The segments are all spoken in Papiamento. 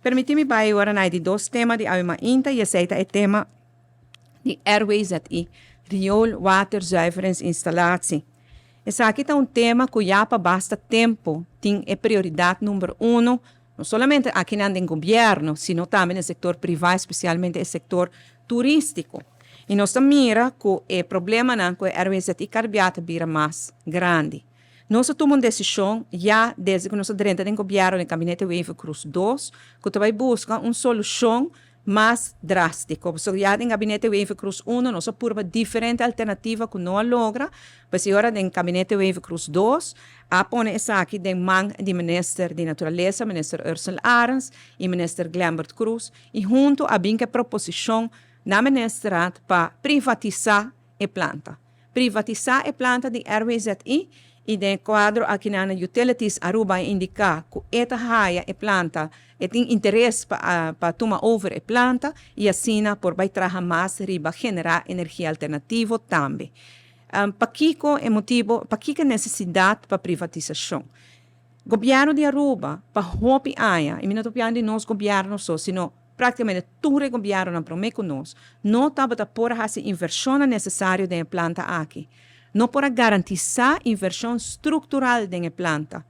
Permiti mi bai ora na e di dos tema di awe mainta y esey ta e tema di RWZI, Riool Waterzuiveringsinstallatie. Esaki ta un tema cu ya pa basta tempo tin e prioridad number uno, no solamente akinan den gobierno, sino tambe den sector priva, especialmente e sector turistico. Y nos ta mira cu e problemanan cu e RWZI carbia ta bira mas grandi. Nos a tuma un desishon ya desde ku nos a drenta den gobièrnu den Gabinete Wever-Croes dos ku ta bai buska un solushon mas drástiko. Pasobra ya den Gabinete Wever-Croes uno nos a purba diferente alternativa ku no a logra. Pues i ora den Gabinete Wever-Croes dos a pone esaki den man di Minister di Naturalesa, Minister Ursell Arends i Minister Glenbert Croes i huntu a bin ku e proposishon na Ministerraad pa privatisá e planta. Privatisá e planta di RWZI i den e kuadro akinan na Utilities Aruba a indiká ku e ta haya e planta, e tin interes pa pa tuma over e planta i asina por bai traha mas riba generá energia alternativo tambe. Pakiko e motibo, pakiko e nesesidat pa privatisashon? Gobièrnu di Aruba pa hopi aña, i mi no ta papiando di nos gobièrnu so, sino Práktikamente tur e gobièrnunan promé ku nos no tabata por a hasi invershonnan nesesario den e planta aki. No por a garantisá invershon struktural den e planta.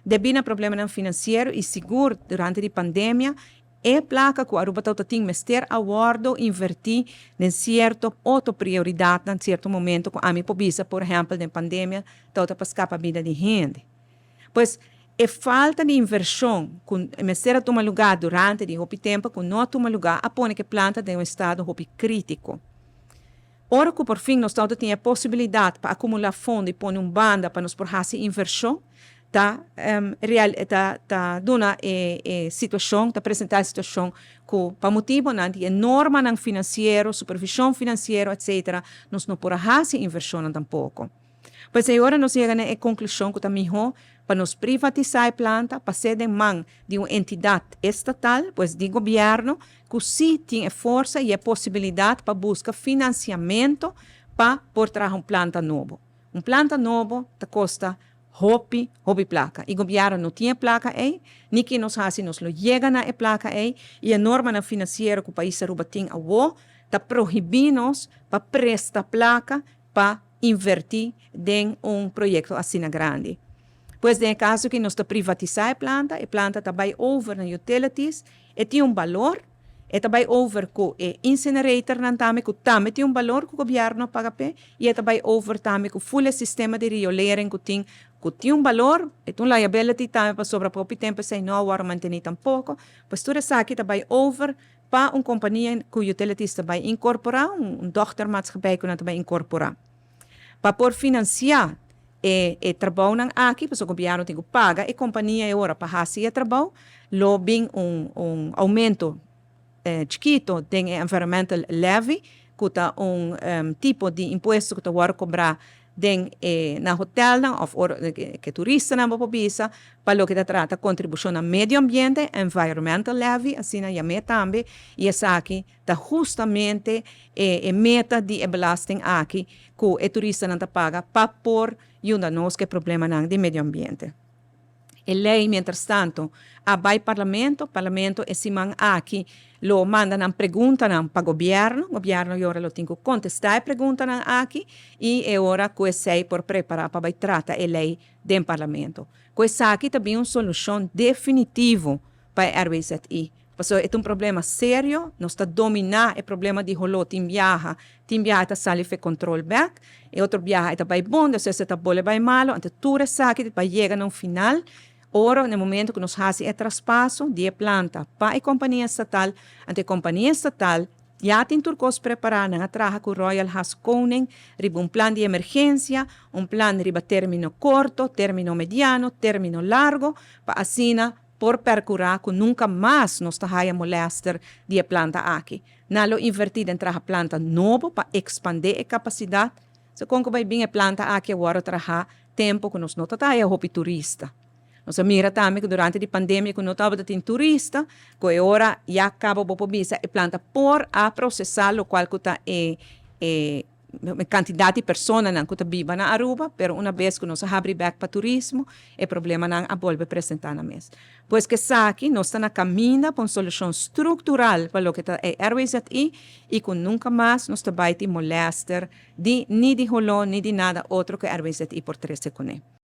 Debí na problemanan finansiero i sigur durante di pandemia, e plaka ku Aruba tabata tin mester a wòrdu invertí den sierto otro prioridatnan sierto momento ku ami por bisa por ehèmpel den pandemia tabata pa skapa bida di hende. Pues, e falta di invershon ku mester a tuma lugá durante di hopi tempu ku no a tuma lugá a pone ku e planta den un estado hopi krítiko. Ora ku por fin nos tabata tin e posibilidat pa akumulá fondo i pone un banda pa nos por hasi invershon, ta real ta ta duna e e situashon, ta presentá e situashon ku pa motibonan di e normanan finansiero, supervishon finansiero, etsetera, nos no por a hasi invershonnan tampoko. Pues e ora nos yega na e konklushon ku ta mihó pa nos privatisá e planta, pas'é den man di un entidat estatal, pues di gobièrnu, ku sí tin e forsa i e posibilidat pa buska finansiamentu pa por traha un planta nobo. Un planta nobo ta kosta hopi, hopi plaka i gobièrnu no tin e plaka ei, ni ki nos hasi nos lo yega na e plaka ei i e normanan finansiero ku pais Aruba tin awo ta prohibí nos pa presta plaka pa invertí den un proyekto asina grandi. Pues den e kaso ki nos ta privatisá e planta, e planta ta bai over na utilities, e tin un balor, e ta bai over ku e incineratornan tambe ku tambe tin un balor ku gobièrnu a paga p'e, i e ta bai over tambe ku ful e sistema di riolering ku tin, ku tin un balor, e ta un liability tambe pasobra pa hopi tempu esei no a wòrdu mantení tampoko. Pues tur esaki ta bai over Pa un kompania ku utilities ta bai inkorporá, un dochtermaatschappij ku nan ta bai inkorporá. Pa por finansiá e e trabounan aki, pasobra gobièrnu tin ku paga e kompania e ora pa hasi e trabou, lo bin un un oumento chikito den e environmental levy, ku ta un tipo di impuesto ku ta wòrdu kobrá den e na hotelnan of ora ke turistanan bo por bisa pa loke ta trata kontribushon na medio ambiente, environmental levy asina yam'é tambe, i esaki ta hustamente e e meta di e belasting aki ku e turistanan ta paga pa por yuda nos ku e problemanan di medio ambiente. E ley mientrastanto a bay Parlamento, Parlamento e siman aki lo manda nan preguntanan pa Gobierno, Gobierno e ora lo tin cu contesta e preguntanan aki y e ora cu esey por prepara pa bay trata e ley den Parlamento. Cu esaki ta bin un solucion definitivo pa e RWZI. Pasobra e ta un problema serio, nos ta dominá e problema di holó tin biaha, tin biaha e ta sali fe control bek, e otro biaha e ta bai bon, despues e ta bole bai malo, anto tur esaki ta bai yega na un final ora na e momento ku nos hasi e traspaso di e planta pa e kompania estatal, anto e kompania estatal ya tin tur kos prepará, nan a traha ku Royal Haskoning riba un plan di emergensia, un plan riba término korto, término mediano, término largo, pa asina por percura cu nunca mas nos ta haya molester di e planta aki. Nan lo inverti den traha planta nobo pa expande e capacidad. So con cu bay bin e planta aki a wordo traha tempo cu nos no ta haya hopi turista. Nos a mira tambe cu durante di pandemia cu no tabata tin turista, cu e ora ya caba bo por bisa e planta por a procesa locual cu ta e e. Cantidad di personanan cu ta biba na Aruba, pero una bes cu nos a habri bek pa turismo, e problemanan a bolbe presenta nan mes. Pues cu esaki, nos ta na caminda pa un solucion structural pa loke ta e RWZI y cu nunca mas nos ta bay tin molester di ni di holo ni di nada otro cu RWZI por trece cune.